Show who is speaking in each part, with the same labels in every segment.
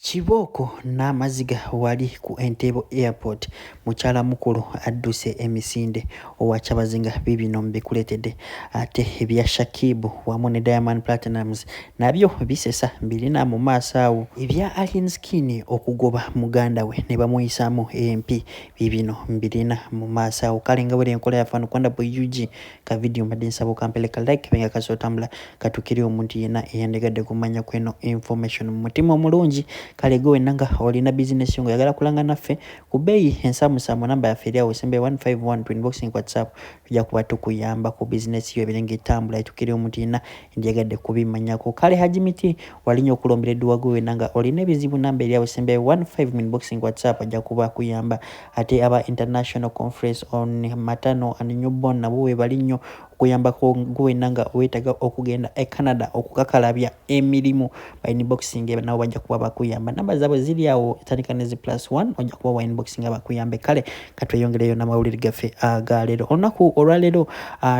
Speaker 1: Kibooko n'amaziga wali ku Entebbe Airport, mukyala mukulu adduse emisinde owa Kyabazinga. Biibino mbikuleetedde. Ate ebya Shakib wamu ne Diamond Platnumz nabyo bisesa, mbirina mu maaso awo. Ebya Alien Skin okugoba muganda we ne bamuyisaamu empi, biibino mbirina mu maaso awo. Kale nga bweri enkola yaffe wano ku Wonder Boy UG, ka vidiyo mbadde nsaba okampeleka like kabe nga kasotambula katukire omuntu yenna eyandigadde kumanya kweno information mu mutima omulungi. Kale gwe wenna nga olina bizinesi yo nga oyagala kulanga naffe ku bbeeyi ensaamusaamu, namba yaffe eri awo esembe 151 twin boxing WhatsApp, tujja kuba tukuyamba ku bizinesi yo ebere ng'etambula etukire omuntu yenna endiyagadde kubimanyako. Kale Haji Miti walinya okulombera edduwa, gwe wenna nga olina ebizibu, namba eri awo esembe 15 min boxing WhatsApp, ajja kuba akuyamba. Ate aba International Conference on Maternal and Newborn nabo webali nnyo okuyambako gwe wenna nga weetaaga okugenda e Canada okukakalabya emirimu. Ba inboxing, nabo bajja kuba bakuyamba. Namba zaabwe ziri awo, etandika ne zi +1, ojja kuba wa inboxing bakuyambe. Kale katweyongereyo n'amawulire gaffe agaleero. Olunaku olwaleero,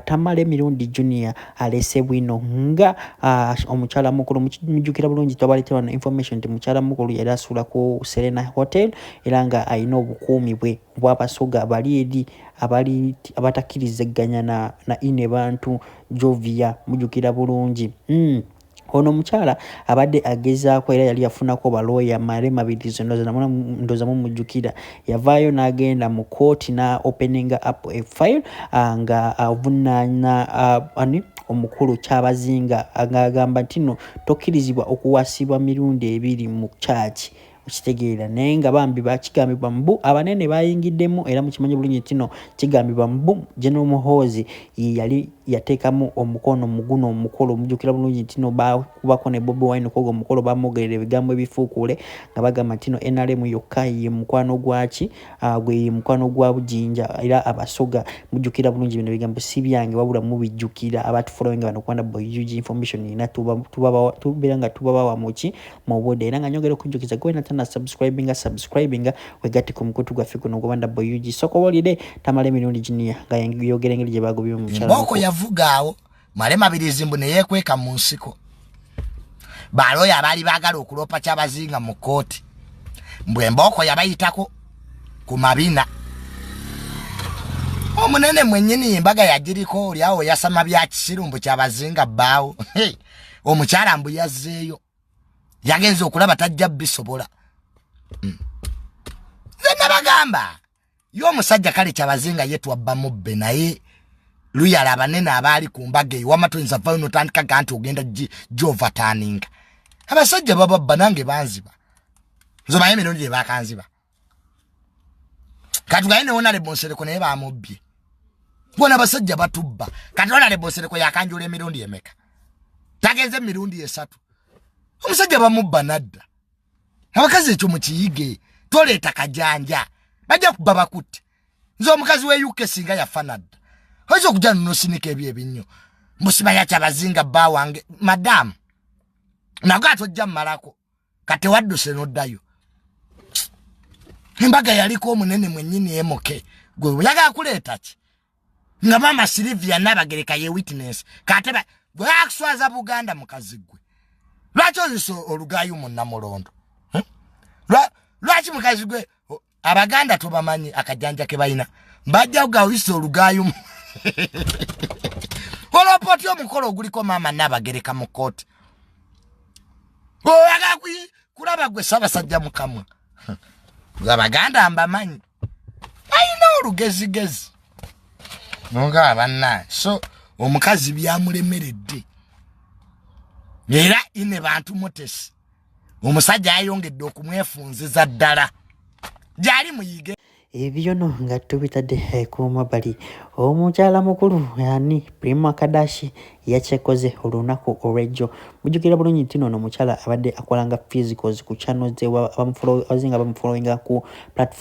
Speaker 1: Tamale Emirundi Junior alese bwino nga omukyala mukulu. Mujjukira bulungi twabaleetera wano information nti mukyala mukulu yali asuula ku Serena Hotel era nga alina obukuumi bwe obw'Abasoga bali eri abali abatakkiriziganya na ine bantu Jovia, mujjukira bulungi. Ono omukyala abadde agezaako era yali yafunako balooya Male Mabirizi, ndowooza mumujjukira, yavaayo n'agenda mu kooti na opening up a file nga avunaana ani omukulu Kyabazinga, ng'agamba nti no tokkirizibwa okuwasibwa mirundi ebiri mu kyaki, okitegeera? Naye nga bambi bakigambibwa mbu abanene bayingiddemu, era mukimanyi bulungi nti no kigambibwa mbu General Muhoozi ye yali yateekamu omukono mu guno omukolo. Mujjukira bulungi nti no bakubako ne Bobi Wine kwogo omukolo, bamwogerera ebigambo ebifuukuule nga bagamba nti no NRM yokka ye mukwano gwaki, gwe ye mukwano gwa Bujinja era Abasoga. Mujjukira bulungi, bino ebigambo si byange wabula mubijjukira abatufollowinga bano Kwanda Boy UG. Information ina tubeera nga tubabawa muki mu budde, era nga nyongera okujjukiza gwe natana subscribinga, subscribinga, wegatte ku mukutu gwaffe guno gwa Wanda Boy UG. Sooka owulire Tamala Emirundi Junior nga yogera engeri gye bagobye omukyala.
Speaker 2: Mbooko yavuga awo Male Mabirizi mbu neyekweka mu nsiko. Balooya abaali baagala okuloopa Kyabazinga mu kkooti, mbwe embooko yabayitako ku mabina. Omunene mwennyini embaga yagiriko oli awo yasama bya kisiru mbu Kyabazinga bbaawo. Omukyala mbu yazzeeyo, yagenze okulaba tajja bisobola. Nze nabagamba ye omusajja kale Kyabazinga ye twabba mubbe, naye luyala abanene abaali ku mbaga eyo wama toyinza vayo notandika ga nti ogenda gyovataninga. Abasajja bababba, nange banziba, nze omaye emirundi gye bakanziba. Kati gaye ne Honorable Nsereko naye bamubbye. Bona abasajja batubba. Kati Honorable Nsereko yakanjula emirundi emeka? Tagenze emirundi esatu. Omusajja bamubba nadda. Abakazi ekyo mukiyige, toleeta kajanja, bajja kuba bakutte. Nze omukazi we UK singa yafa nadda, oyinza okujja nosinika ebyo ebinnyo mbusimanya Kyabazinga bba wange. Madamu nago atojja mmalako kati wadduse noddayo. Embaga yaliko omunene mwennyini emoke, gwe oyagala kuleeta ki nga maama Silivia Nabagereka ye witness? Kate gwe akuswaza Buganda. Mukazi gwe, lwaki ozisa olugayu mu Namulondo? Lwaki mukazi gwe? Abaganda tubamanyi akajanja ke balina, bajja kugawisa olugayu. Olwopa omukolo oguliko maama Nabagereka mu kooti, oyagala kulaba gwe Ssaabasajja mukamwa. Abaganda mbamanyi, alina olugezigezi nonga banna. So omukazi byamulemeredde era ine bantu mutesi, omusajja ayongedde okumwefunziza ddala gyali muyige.
Speaker 1: Ebyo no nga tubitadde ku mabbali, omukyala mukulu ani Prima Kadashi yakyekoze olunaku olw'ejjo. Mujjukira bulungi nti noono omukyala abadde akolanga physicals ku channel ze, abazinga bamufollowinga ku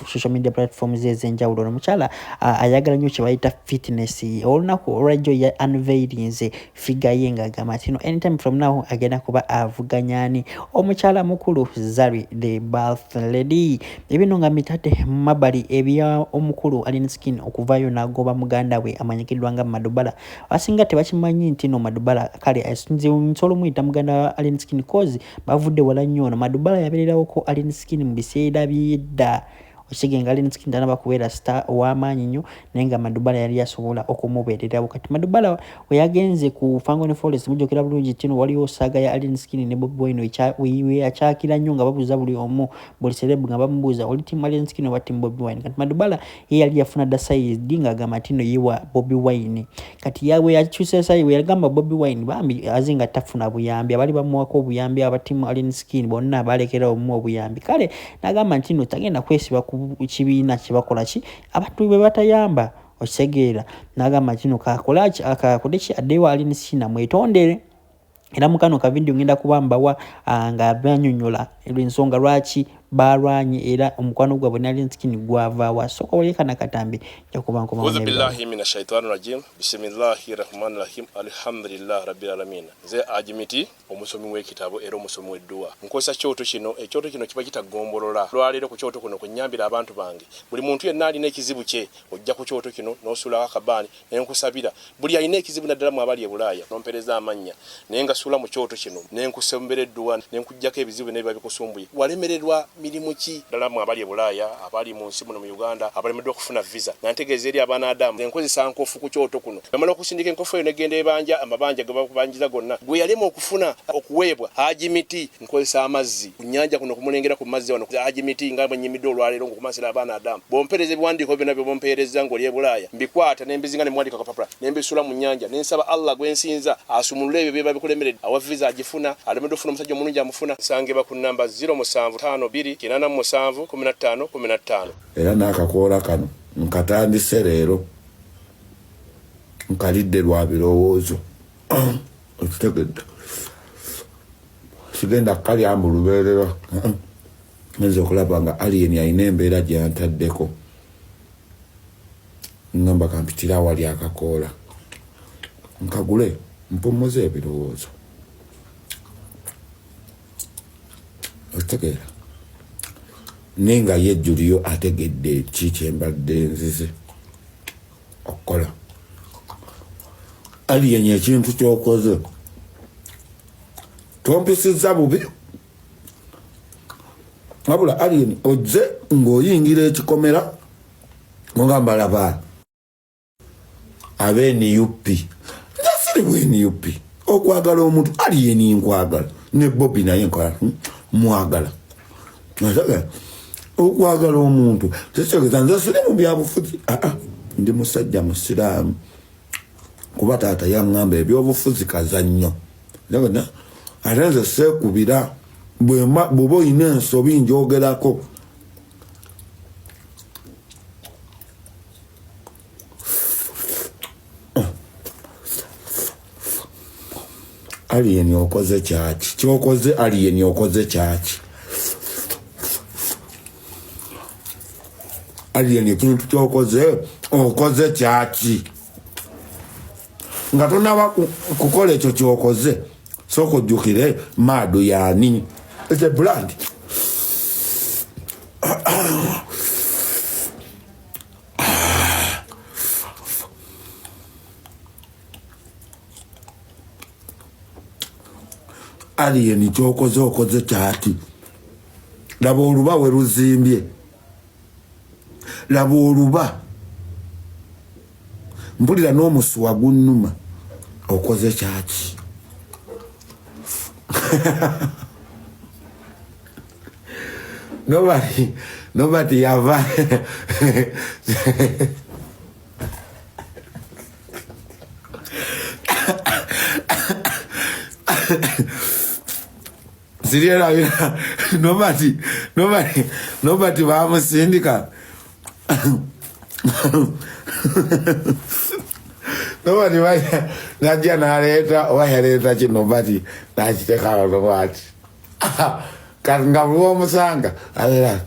Speaker 1: social media platforms ez'enjawulo. Ono omukyala ayagala nnyo kye bayita fitness. Olunaku olw'ejjo ya unveilinze figure ye ng'agamba nti no anytime from now agenda kuba avuganya ani omukyala mukulu Zari the birth lady. Ebino nga mitadde mu mabbali. Ebya omukulu Alien Skin okuvaayo n'agoba muganda we amanyikiddwa nga Madubala, abasinga tebakimanyi nti no Madubala kale nze nsobola omuyita muganda wa Alien Skin cause bavudde wala nnyo. Ono Madubala yabeererawoko Alien Skin mu biseera by'edda, okitegeera nga Alien Skin tanaba kubeera star ow'amaanyi nnyo, naye nga Madubala yali asobola okumubeererawo. Kati Madubala we yagenze ku Fangone Forest, mujjukira bulungi nti no waliwo saaga ya Alien Skin ne Bobi Wine we yakyakira nnyo nga babuuza buli omu, buli celeb nga bamubuuza oli team Alien Skin oba team Bobi Wine. Kati Madubala ye yali yafuna dda side ng'agamba nti no ye wa Bobi Wine. Kati ya bwe yakyusa side, bwe yagamba Bobi Wine, bambi aze nga tafuna buyambi, abali bamuwako obuyambi aba team Alien Skin bonna balekera omuwa obuyambi. Kale n'agamba nti no tagenda kwesiba ku kibiina kye bakola ki abantu be batayamba, okitegeera. N'agamba nti no kakole ki, akakole ki, addeyo Alien Skin amwetondere. Era mu kano ka video ngenda kuba mbawa nga banyonyola ensonga lwaki balwanye era omukwano gwabwe ne Alien Skin gwavaawa. Sooka olye kana katambi, nja kuba nkomawo
Speaker 3: Auzu
Speaker 1: n'ebirala.
Speaker 3: billahi mina shaitani rajim. Bismillahi rahmani rahim. Alhamdulillah rabbil alamin. Nze Ajimiti, omusomi w'ekitabo era omusomi w'edduwa. Nkozesa kyoto kino, ekyoto kino kiba kitagombolola. Lwaleero ku kyoto kuno kwe nnyambira abantu bange. Buli muntu yenna alina ekizibu kye, ojja ku kyoto kino n'osuulako akabaani ne nkusabira. Buli alina ekizibu naddala mwe abali e Bulaaya, n'ompeereza amannya naye ngasuula mu kyoto kino ne nkusombera edduwa ne nkuggyako ebizibu byonna ebiba bikusumbuye. Walemererwa mirimu ki? Ddala mwe abali e Bulaaya, abali mu nsi muno mu Uganda, abalemeddwa okufuna visa, nga ntegeeza eri abaana Adamu, nze nkozesa nkofu ku kyoto kuno. Bwemala okusindika enkofu eyo negenda ebanja amabanja ge bakubanjiza gonna. Gwe yalema okufuna okuweebwa Haji Miti, nkozesa amazzi ku nnyanja kuno kumulengera ku mazzi wano Haji Miti nga bwe nnyimiddwa olwaleero ng'okumansira abaana Adamu. Bw'ompeereza ebiwandiiko byonna by'oba ompeerezza ng'oli e Bulaaya, mbikwata ne mbizinga ne mbiwandiika ku kapapula ne mbisuula mu nnyanja ne nsaba Allah gwe nsinza asumulule ebyo ebiba bikulemeredde. Awa visa agifuna, alemeddwa okufuna omusajja omulungi amufuna. Nsangibwa ku nnamba 0752 87 15 15.
Speaker 4: Era n'akakoola kano nkatandise leero, nkalidde lwa birowoozo. Okitegedde, sigenda kukalya mbu lubeerera. Ngenza okulaba nga Alien alina embeera gyantaddeko, ngamba kampitire awali akakoola nkagule mpummuze ebirowoozo. Okitegeera, naye nga ye Juliyo ategedde ki kyembadde nzize okukola. Alien, ekintu kyokoze tompisizza bubi, wabula Alien ojje ng'oyingira ekikomera ogamba laba abe NUP. Nze siri bwe NUP. Okwagala omuntu Alien nkwagala, ne Bobi naye nkola mwagala. Okwagala omuntu tekitegeeza nze siri mu byabufuzi. Aa, ndi musajja musiraamu, kuba taata yaŋŋamba ebyobufuzi kazannyo. Ate nze seekubira, bw'oba olina ensobi njogerako. Alien okoze kyaki kyokoze? Alien okoze kyaki? Alien ekintu kyokoze okoze kyaki? Nga tonaba kukola ekyo kyokoze, sooka ojjukire Maadu yaani. It's a brand. Alien kyokoze okoze kyaki? Laba oluba we luzimbye, laba oluba, mpulira n'omusuwa gunnuma. Okoze kyaki? Nobody yava. Sirierabira nobody bamusindika, nobody najja naleeta oba yaleeta ki, nobody nakiteka wano bwati. Kati nga buli omusanga abeera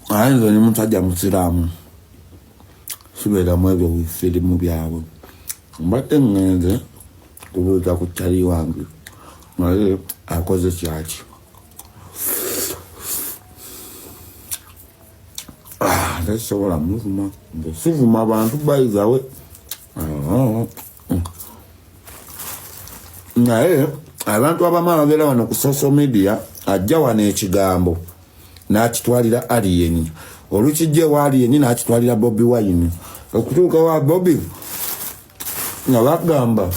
Speaker 4: aye nze ni musajja musiraamu, sibeeramu ebyo bifirimu byabwe. Mbadde ŋŋenze kubuuza ku kyali wange. Naye akoze kyaki? Ah, tesobola muvuma, nze sivuma bantu bayizawe. Ah, naye abantu abamu ababeera wano ku social media, ajja wano ekigambo n'akitwalira Alien, olukijja ewa Alien n'akitwalira Bobi Wine, okutuuka wa Bobi nga bagamba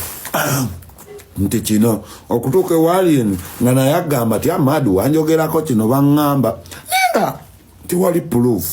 Speaker 4: nti kino, okutuuka ewa Alien nga naye agamba ti Amadu wanjogerako kino, baŋŋamba, naye nga tewali proof.